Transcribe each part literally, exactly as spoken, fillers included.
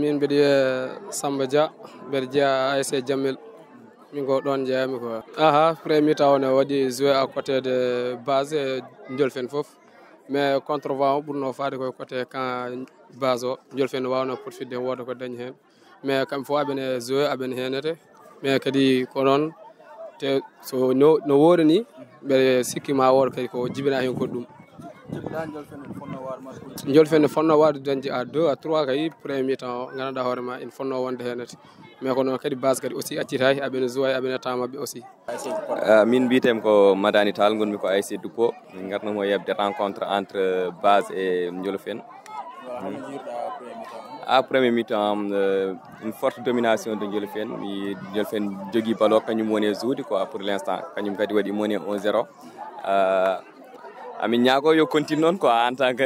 Min mbiɗo wiyee Samba Dia, mbeɗa jeyaa A S C Jammel. Min ko ɗoon njeyaa-mi ko. Aha, premier mi-temps o ne waɗi joué à côté de base e Njolfen fof. Mais contre vent o ɓurno faade koye côté camp base o. Njolfen waawno profitde heen wooda ko dañi heen. Mais kamɓe fof aɓene joué, aɓene heenete. Mais kadi ko noon, te so no, no woori ni, mbeɗa sikki ma wood kadi ko jibina heen goɗɗum. Jibina Njolfen ne fotno waawde match? Njolfen ne fotno waawde dañde à deux à trois kay premier mi-temps o, nganndanɗaa hoore ma, ene fotno wonde heenete. Mais ko noon kadi base kadi aussi accitaaki, aɓene joué, aɓene temps maɓɓe aussi. Ah, min mbiyetee-mi ko Madani Tall, ngonmi ko A S C Duppo. Min ngarno mo yeɓde rencontre entre base e Njolfen. Voilà, hono njiiruɗaa premier mi-temps o? Ah, premier mi-temps, euh, une forte domination de Njolfen. Mi, Njolfen jogii ballon, kañum woni e jouer quoi pour l'instant. Kañum kadi waɗi mené un zéro. Ah, amin ñaago yo continue noon quoi en tant que,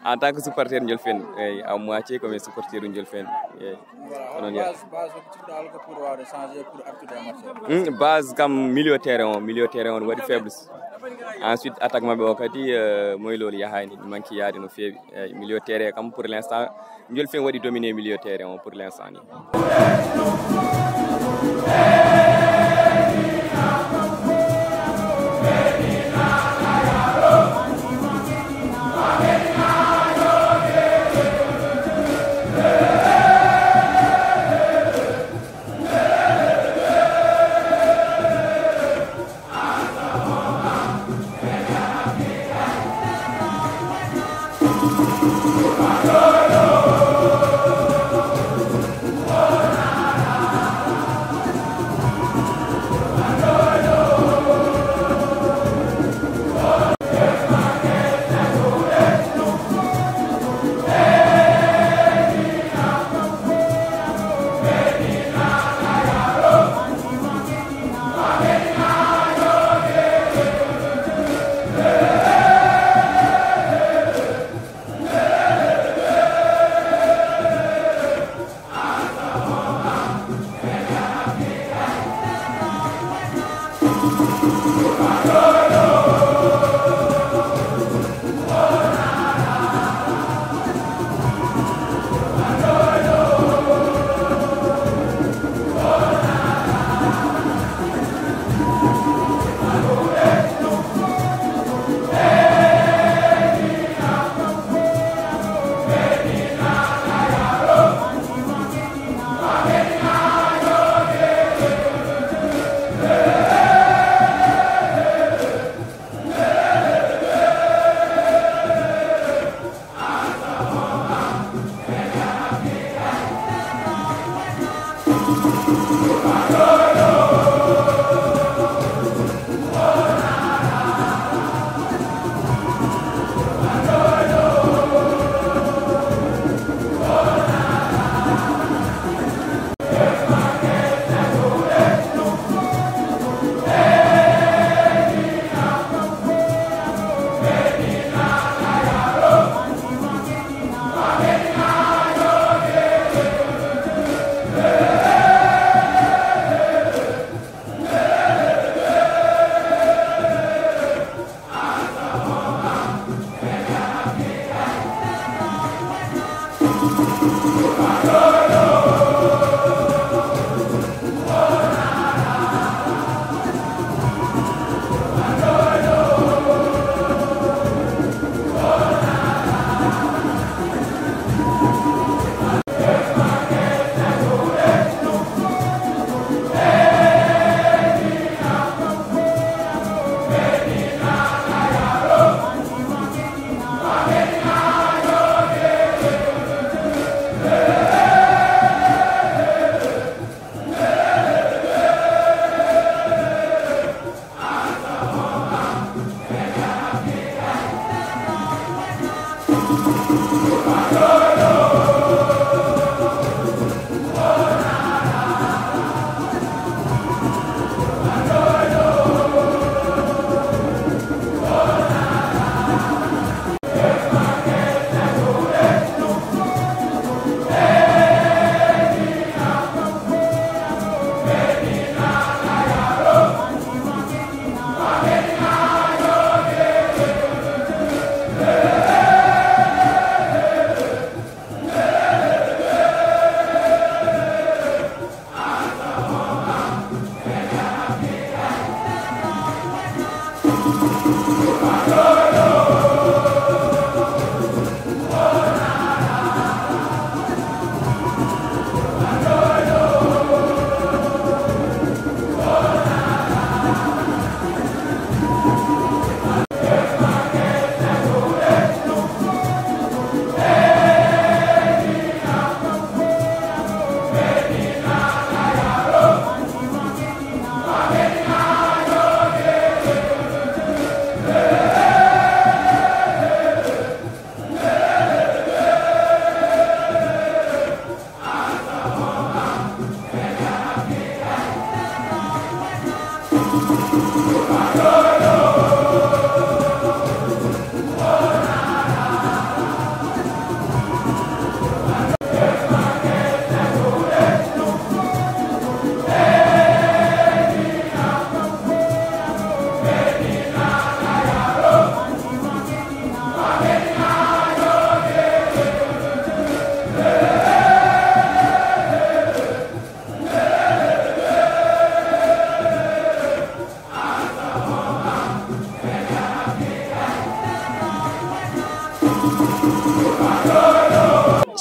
en tant que supporter Njolfen. Eyi, à moitié ko mi supporter Njolfen. Eyi. Voilà, ko noon base, base ko cikkuɗaa hol ko pour waawde changé pour artude e match o? Hmm, base kam milieu terrain o, milieu terrain o waɗi faible. Ensuite attaque maɓɓe o kadi, euh, moylol yahaani, manque yaade no feewi. Eyi, milieu terrain kam pour l'instant, Njolfen waɗi dominé milieu terrain o pour l'instant ni.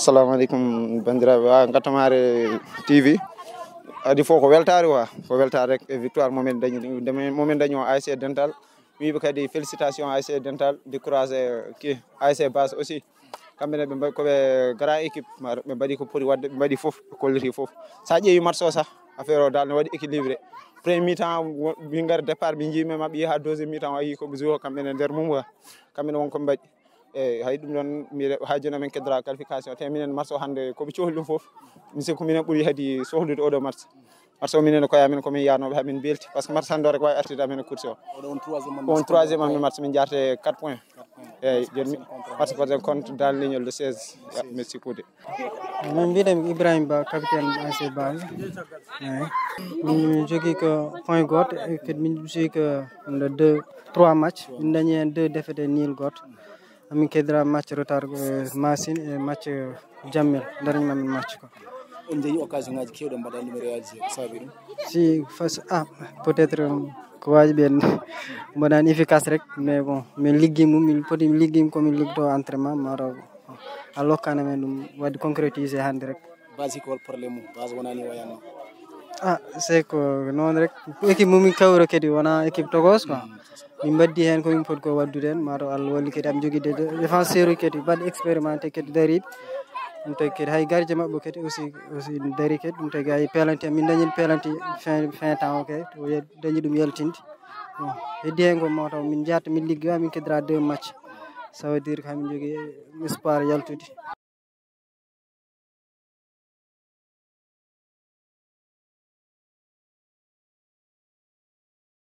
Assalamu aleykum, banndiraaɓe, wa Ngatamare T V. Adi fof ko weltaare, wa ko weltaare rek e victoire momin dañi, momin dañi o A S C Dental. Mi wiiɓe kadi félicitation A S C Dental, découragé ki A S C Base aussi. Kamɓe ne ɓe mbaɗi ko ɓe grand équipe, ɓe mbaɗi ko poti waɗde, ɓe mbaɗi fof, ɓe kolliti fof. Sa ƴeewi match o sah, affaire o dal ne waɗi équilibré. Premier mi-temps, min ngari départ, min njii men maɓɓe ha deuxième mi-temps, o yi ko ɓe joué kamɓe ne nder mum, wa kamɓe ne won ko mbaɗi. Eyyi, hay ɗum ɗon, mi re-, ha jooni amin keddora qualification. Te minen match o hannde ko ɓe cohli ɗum fof, mi sikku minen ɓuri hadi sohlude oɗo match. Match o minen ko amin, ko min yaanooɓe, ha min belti. Parce que match hannde o rek wawi artude amin e course o. Oɗo on troisième on match. Troisième amin match, min jaarte quatre points. Quatre points. Eyyi, jooni mi match par contre dans l'Union de seize. Ya, mi sikkude. Min mbiɗen Ibrahima Ba, capitaine A S C Base. Eyyi. Min jogii ko point gooto, e kadi min jogii ko deux, trois match. Min dañi heen deux défaites et nul gooto. Amin keddora match retard, eh, Masin e match, eh, Jammel. Daraniima min match ko. On jeyi occasion ngaji kewɗi mbaɗa ɗum réalisé, ko saabi ɗum? Si, face, ah, peut-être, um, ko waji ɓen mbaɗani efficace rek, mais bon, min liggi mum, min poti, min liggi ko min liggoto entraînement, maro a lokkana men ɗum waɗi concrétisé hannde rek. Base ko hol problème mum? Base wonani o yanno. Ah, c'est que noon rek, ko équipe mum min kawro kadi, wona équipe togos quoi. Min mbaddi heen ko min poti ko waddude heen, mataw Allah walli kadi am jogii de, de, défenseur uji kadi mbaɗ expérimenté kadi dariiɓe. Ɗum tagi kadi hay gardien maɓɓe kadi aussi, aussi ne darii kadi, ɗum tagi hay penalty, min dañi penalty fin, fin temps o kay, to yal-, dañi ɗum yaltinde. Bon, heddi heen ko mataw min njaarta, min liggoya, min keddora deux match. Ça veut dire que hamin jogii espoir yaltude.